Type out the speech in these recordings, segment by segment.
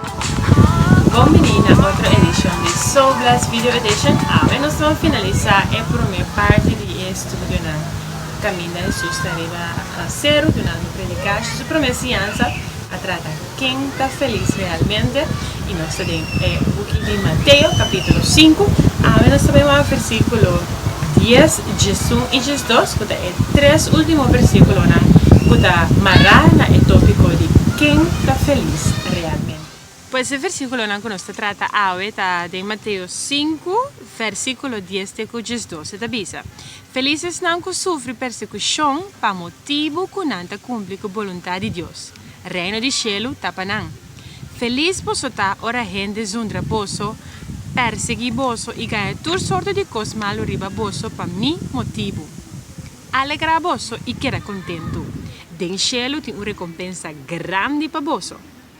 Bon bini na otro edishon di So Blessed Video Edition. Awe nos ta finalisá e promé parti di e estudionan kaminda Hesus ta riba seru dunando predikashi. Su promé siñansa a trata Ken ta felis realmente? I nos ta den e buki di Mateo kapítulo sinku. Awe nos ta bai wak versíkulo dies, diesun i diesdos ku ta e tres último versíkulonan ku ta mará na e tópiko di Ken ta felis realmente? Pues e versíkulonan ku nos ta trata awe ta den Mateo sinku, versíkulo dies te ku diesdos. E ta bisa, Felis esnan ku sufri persekushon pa motibu ku nan ta kumpli ku boluntat di Dios. Reino di shelu ta pa nan. Felis boso ta ora hende zundra boso, persegui boso i gaña tur sorto di kos malu riba boso pa mi motibu. Alegrá boso i keda kontentu. Den shelu tin un rekompensa grandi pa boso.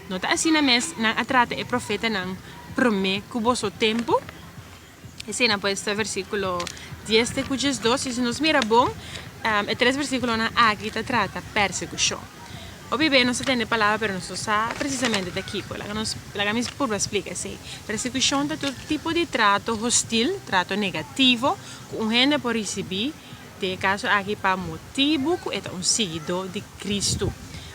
No ta asina mes nan a trata e profetanan promé ku boso tempu? Esei nan pues ta versíkulo dies te ku diesdos. I si nos mira bon, e tres versíkulonan aki ta trata persekushon. Hopi be nos ta tende e palabra pero nos no sa presisamente ta kiko. Laga nos, laga mi purba splika esei. Persekushon ta tur tipo di trato hostil, trato negativo ku un hende por risibí, den e kaso aki pa motibu ku e ta un siguidó di Kristu.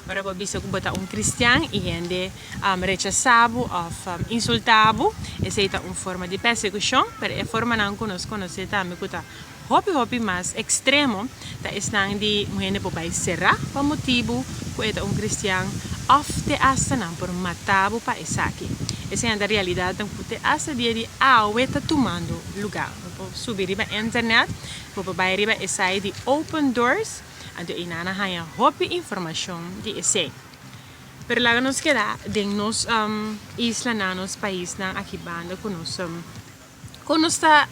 Ora bo bisa ku bo ta un kristian i hende rechasá bo òf insultá bo, esei ta un forma di persekushon, pero e formanan ku nos konosé tambe ku ta hopi hopi mas ekstremo ta esnan di un hende por bai será pa motibu ku e ta un kristian òf te asta nan por mata bo pa esaki. Eseinan ta realidatnan ku te asta dia di awe ta tumando lugá. Bo por subi riba internet, bo por bai riba e site di Open Doors, anto einan a haña hopi informashon di esei. Pero laga nos keda den nos islanan, nos paisnan aki banda ku nos Kon nos ta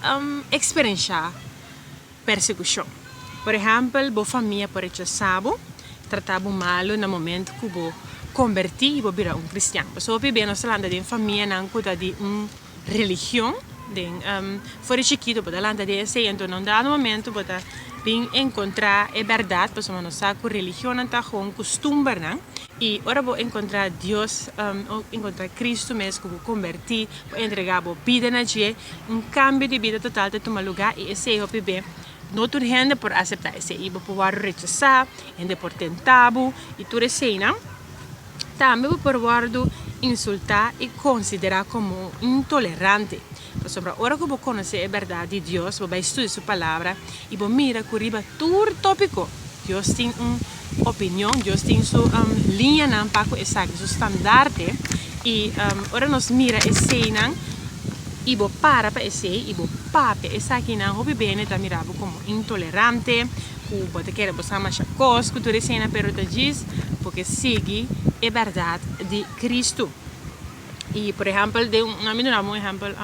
eksperenshá persekushon? Por ehèmpel, bo famia por rechasá bo, trata bo malu na momentu ku bo kombertí i bo bira un kristian. Pasobra hopi bia nos ta lanta den famianan ku ta di un religion, den for di chikitu bo ta lanta den esei, anto na un dado momentu bo ta bin enkontrá e bèrdat, pasobra nos sa ku religionnan ta gewoon kustumbernan, i ora bo enkontrá Dios, enkontrá Kristu mes ku bo kombertí, Bo entregá bo bida na dje, un kambio di bida total ta tuma lugá i esei hopi be no tur hende por aseptá esei i bo por wòrdu rechasá, hende por tentá bo i tur eseinan. Tambe bo por wòrdu insultá i konsiderá komo un intolerante, pasobra ora ku bo konosé e bèrdat di Dios, bo bai studia su Palabra i bo mira ku riba tur tópiko Dios tin un opinion, Dios tin su liñanan pa ku esaki, su standarte, i ora nos mira eseinan i bo para pa esei i bo papia esakinan, hopi bende ta mira bo komo intolerante, ku bo ta kere bo sa masha kos ku tur eseinan, pero ta djis bo ke sigui e bèrdat di Kristu. I por ehèmpel, den un, ami duna bo un ehèmpel.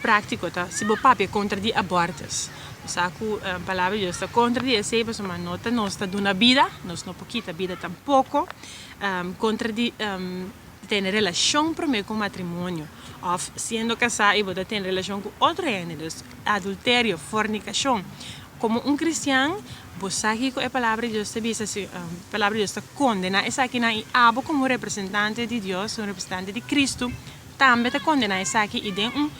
Práktiko ta si bo papia kontra di abortus. Bo sa ku Palabra di Dios ta kontra di esei pasobra no ta nos ta duna bida, nos no por kita bida tampoko. Kontra di tene relashon promé ku matrimonio òf siendo kasá i bo ta tene relashon ku otro hende, dus adulterio, fornikashon. Komo un kristian bo sa kiko e Palabra di Dios ta bisa, si Palabra di Dios ta kondená esakinan i abo komo representante di Dios, un representante di Kristu, Tambe ta kondená esaki i den un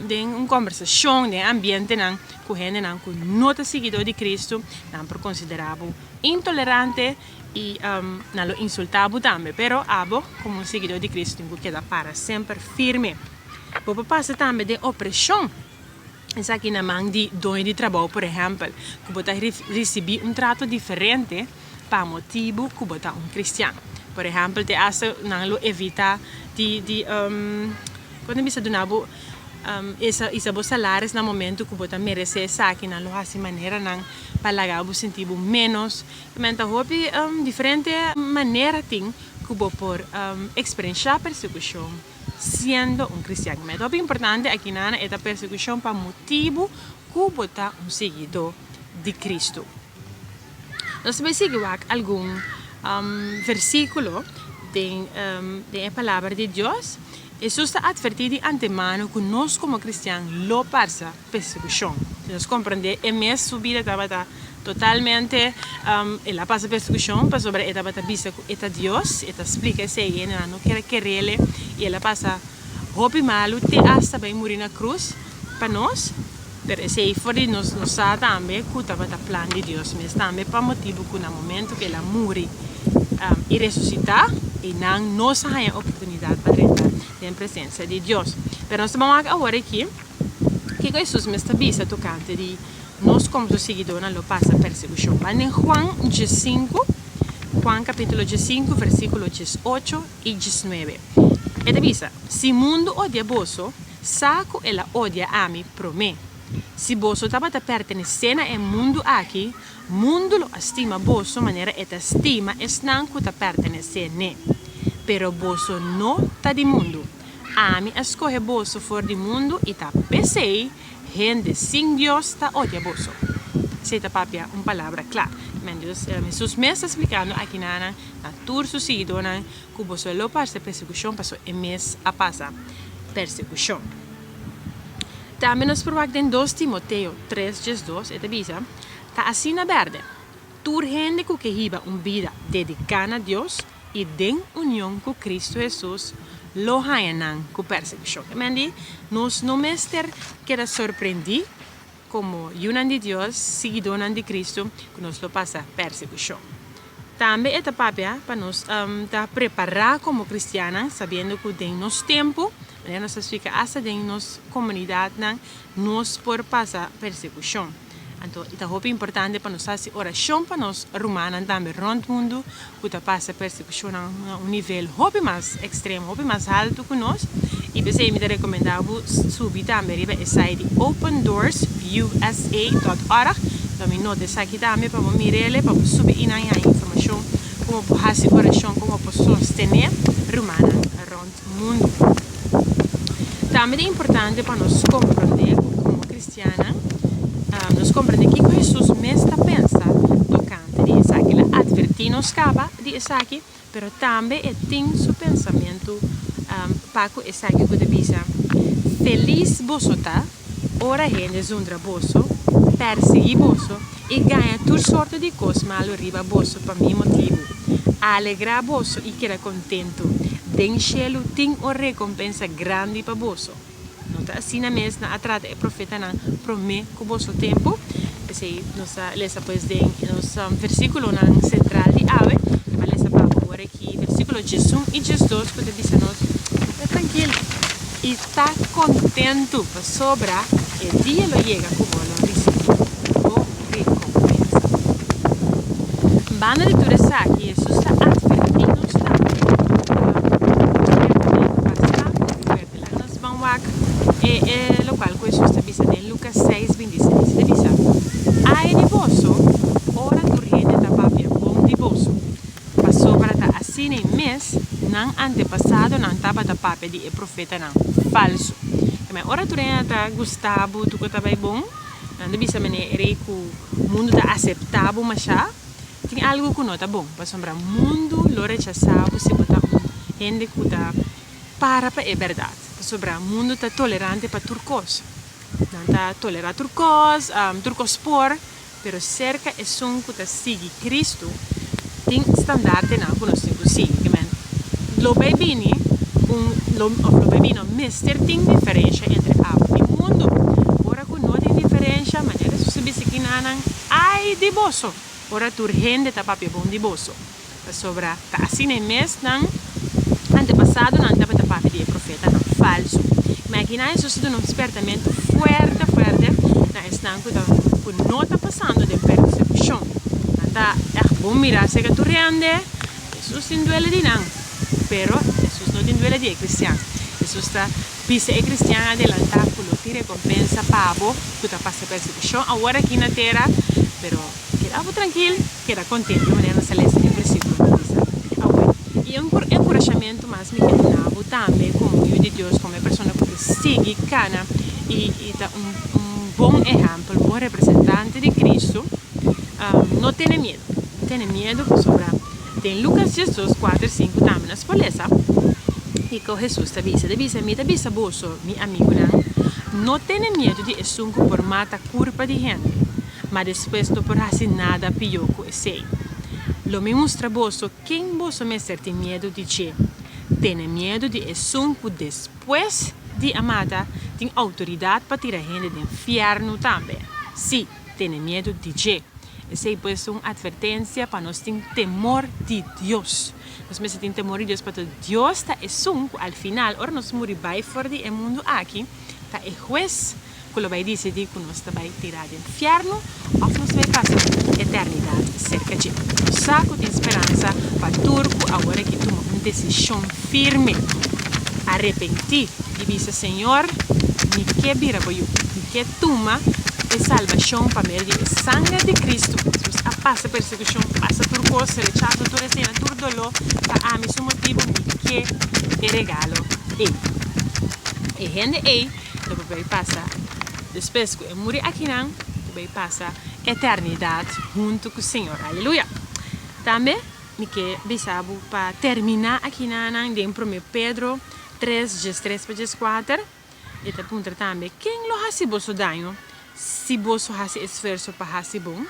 den un kombersashon den ambientenan ku hendenan ku no ta siguidó di Kristu, nan por konsiderá bo intolerante i nan lo insultá bo tambe. Pero abo komo un siguidó di Kristu tin ku keda para semper firme. Bo por pasa tambe den opreshon. Esaki na man di doño di trabou, por ehèmpel, ku bo ta risibí un trato diferente pa motibu ku bo ta un kristian. Por ehèmpel, te asta nan lo evitá di di kon ta bisa duna bo isa isa bo salaris na momentu ku bo ta meresé esaki. Nan lo hasi maneranan pa laga bo sinti bo ménos. Men ta hopi diferente manera tin ku bo por eksperenshá persekushon. Siendo un kristian. Ma e ta hopi importante aki nan e ta persekushon pa motibu ku bo ta un siguidó di Kristu. Nos ta bai sigui wak algun versíkulo den den e Palabra di Dios. Hesus ta atvertí di antemano ku nos komo kristian lo pasa persekushon. Si nos komprendé e mes su bida tabata. Totalmente el a pasa persekushon pasobra e tabata bisa ku e ta Dios, e ta splika esei i nan no kier a kerele i el a pasa hopi malu te asta bai muri na krus pa nos. Pero esei for di nos nos sa tambe ku tabata plan di Dios mes tambe pa motibu ku na momento ku el a muri i resusitá einan nos a haña oportunidat pa drenta den presensia di Dios. Pero nos ta ban wak awor aki kiko Hesus mes ta bisa tokante di nos komo su siguidónan lo pasa persekushon. Ban den Juan diesinku, Juan kapítulo diesinku versíkulo diesocho i diesnuebe. E ta bisa, Si mundu odia boso, sa ku el a odia ami promé. Si boso tabata pertenesé na e mundu aki, mundu lo a stima boso manera e ta stima esnan ku ta pertenesé n'e. Pero boso no ta di mundu. Ami a skohe boso for di mundu i ta p'esei hende sin Dios ta odia boso. Esei ta papia un palabra kla. Men Dios, Hesus mes ta splikando akinanan na tur su siguidónan ku boso lo pasa persekushon paso e mes a pasa persekushon. Tambe nos por wak den dos Timoteo tres diesdos, e ta bisa, Ta asina bèrdè, tur hende ku ke hiba un bida dediká na Dios i den union ku Kristu Hesus lo haña nan ku persekushon. Amen di, nos no mester keda sorprendí komo yunan di Dios, siguidónan di Kristu, ku nos lo pasa persekushon. Tambe e ta papia pa nos ta prepará komo kristiannan, sabiendo ku den nos tempu, manera nos ta splika, asta den nos komunidatnan nos por pasa persekushon. Anto e ta hopi importante pa nos hasi orashon pa nos rumannan tambe rònt mundu ku ta pasa persekushonnan na un nivel hopi mas ekstremo, hopi mas haltu ku nos. I p'esei mi ta rekomendá bo subi tambe riba e site di opendoorsusa dòt org. Lo mi nota esaki tambe pa bo mir'el, pa bo subi einan i haña informashon komo bo hasi orashon, komo bo sostené rumannan rònt mundu. Tambe ta importante pa nos komprondé ku komo kristiannan nos komprondé kiko Hesus mes ta pensa tokante di esaki. El a atvertí nos kaba di esaki, pero tambe e tin su pensamentu pa ku esaki ku ta bisa, Felis boso ta ora hende zundra boso, pèrsiguí boso i gaña tur sorto di kos malu riba boso pa mi motibu. Alegrá boso i keda kontentu, den shelu tin un rekompensa grandi pa boso. No ta asina mes nan a trata e profetanan promé ku boso tempu? P'esei nos a lesa pues den nos versíkulonan sentral di awe. Mi a lesa pa bo ora aki versíkulo diesun i diesdos ku ta bisa nos, Ta trankil i ta kontentu pasobra e dia lo yega ku bo lo risibí bo rekompensa. Banda di tur esaki, Hesus ta atvertí nos tambe ku un bastante fuerte. Laga nos ban wak e e lokual ku Hesus ta bisa den Lukas seis, binti i seis. E ta bisa, Ai di boso ora tur hende ta papia bon di boso, pasobra ta asina ei mes nan antepasadonan tabata papia di e profetanan falsu. Tambe ora tur hende ta gusta bo, tur ku ta bai bon, nan ta bisa manera e rei ku mundu ta aseptá bo mashá. Tin algu ku no ta bon, pasobra mundu lo rechasá bo si bo ta un hende ku ta Para pa e bèrdat, pasobra mundu ta tolerante pa tur kos. Nan ta tolerá tur kos, tur kos por, pero serka esun ku ta sigui Kristu tin standartenan ku nos tin ku sigui. Ke men, lo bai bini un, lo, òf lo bai bini no, mester tin diferensha entre abo i mundu. Ora ku no tin diferensha, manera Hesus a bisa kinanan, Ai di boso, ora tur hende ta papia bon di boso! Pasobra ta asina e mes nan antepasadonan tabata papia di e profetanan falsu. Imagina Hesus ta duna un spertamentu fuerte fuerte na esnan ku ta ku no ta pasando den persekushon. Nan ta ègt bon mirá serka tur hende. Hesus tin duele di nan, pero Hesus no tin duele di e kristian. Hesus ta bisa e kristian adelantá ku lo tin rekompensa pa bo ku ta pasa persekushon awor aki na tera, pero keda bo trankil. Keda kontento manera nos a lesa e versíkulo ku bisa awe. I un enkurashamentu mas mi ke duna bo tambe komo yu di Dios, komo e persona ku ta sigui kana i ta un bon ehèmpel, un bon representante di Kristu, no tene miedu. No tene miedu pasobra den Lukas diesdos, kuater, sinku tambe nos por lesa kiko Hesus ta bisa. E ta bisa, Mi ta bisa boso, mi amigunan, no tene miedu di esun ku por mata kurpa di hende. Ma despues no por hasi nada pió ku esei. Lo mi mustra boso ken boso mester tin miedu di dje. Tene miedu di esun ku despues di a mata tin outoridat pa tira hende den fièrnu tambe. Sí, tene miedu di dje. Esei pues ta un atvertensia pa nos tin temor di Dios. Nos mester tin temor di Dios pasobra Dios ta esun ku al final ora nos muri bai for di e mundu aki ta e hues ku lo bai disidí ku nos ta bai tirá den fièrnu òf nos ta bai pasa eternidat serka dje. Nos sa ku tin speransa pa tur ku awor aki tuma un desishon firme, arepentí i bisa, Señor, mi ke bira bo yu, mi ke tuma e salbashon pa medio di e sanger di Kristu. Hesus a pasa persekushon, pasa tur kos, rechaso, tur esena, tur doló pa ami su motibu, mi ke e regalo ei. E hende ei lo por bai pasa despues ku e muri akinan, lo bai pasa eternidat huntu ku Señor. Aleluya! Tambe mi ke bisa bo pa terminá akinanan den Promé Pedro 3, 13 pa 14. E ta puntra tambe, Ken lo hasi boso daño si boso hasi esfuerso pa hasi bon?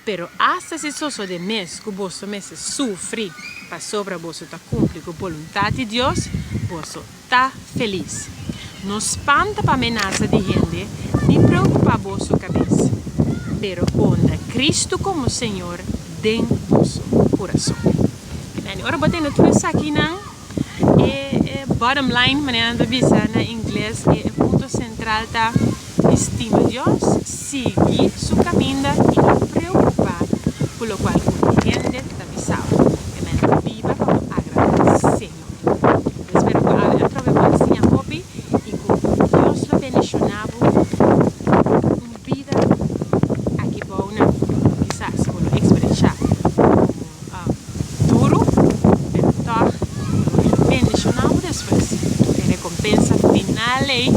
Pero asta si sosode mes ku boso mester sufri pasobra boso ta kumpli ku boluntat di Dios, boso ta felis. No spanta pa menasa di hende ni preokupá boso kabes, pero honra Kristu komo Señor den boso kurason. Amen. Ora bo tende tur esakinan, e bottom line, manera nan ta bisa na ingles, e punto sentral ta di stima Dios, sigui su kaminda i no preokupá ku lokual ku hende ta bisa bo. Amen. Biba pa bo agradá Señor. Mi spera ku awe atrobe bo a siña hopi i ku Dios lo bendishoná bo ku un bida aki bou nan. Kisas bo lo eksperenshá komo duru, pero tòg lo e bendishoná bo despues ku e rekompensa final ei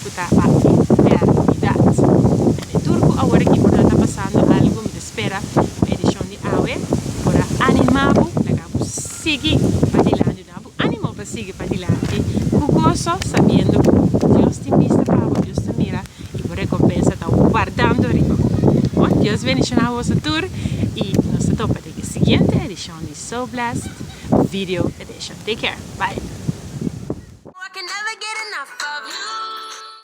ku ta pa eternidat. E tur ku awor aki por ta pasando algu, mi ta spera ku edishon di awe por a animá bo, laga bo sigui padilanti, duna bo ánimo pa sigui padilanti ku goso, sabiendo ku Dios tin bista pa bo, Dios ta mira i bo rekompensa ta wardando riba bo. Bon, Dios bendishoná boso tur i nos ta topa den e siguiente edishon di So Blessed Video Edition. Take care. Bye.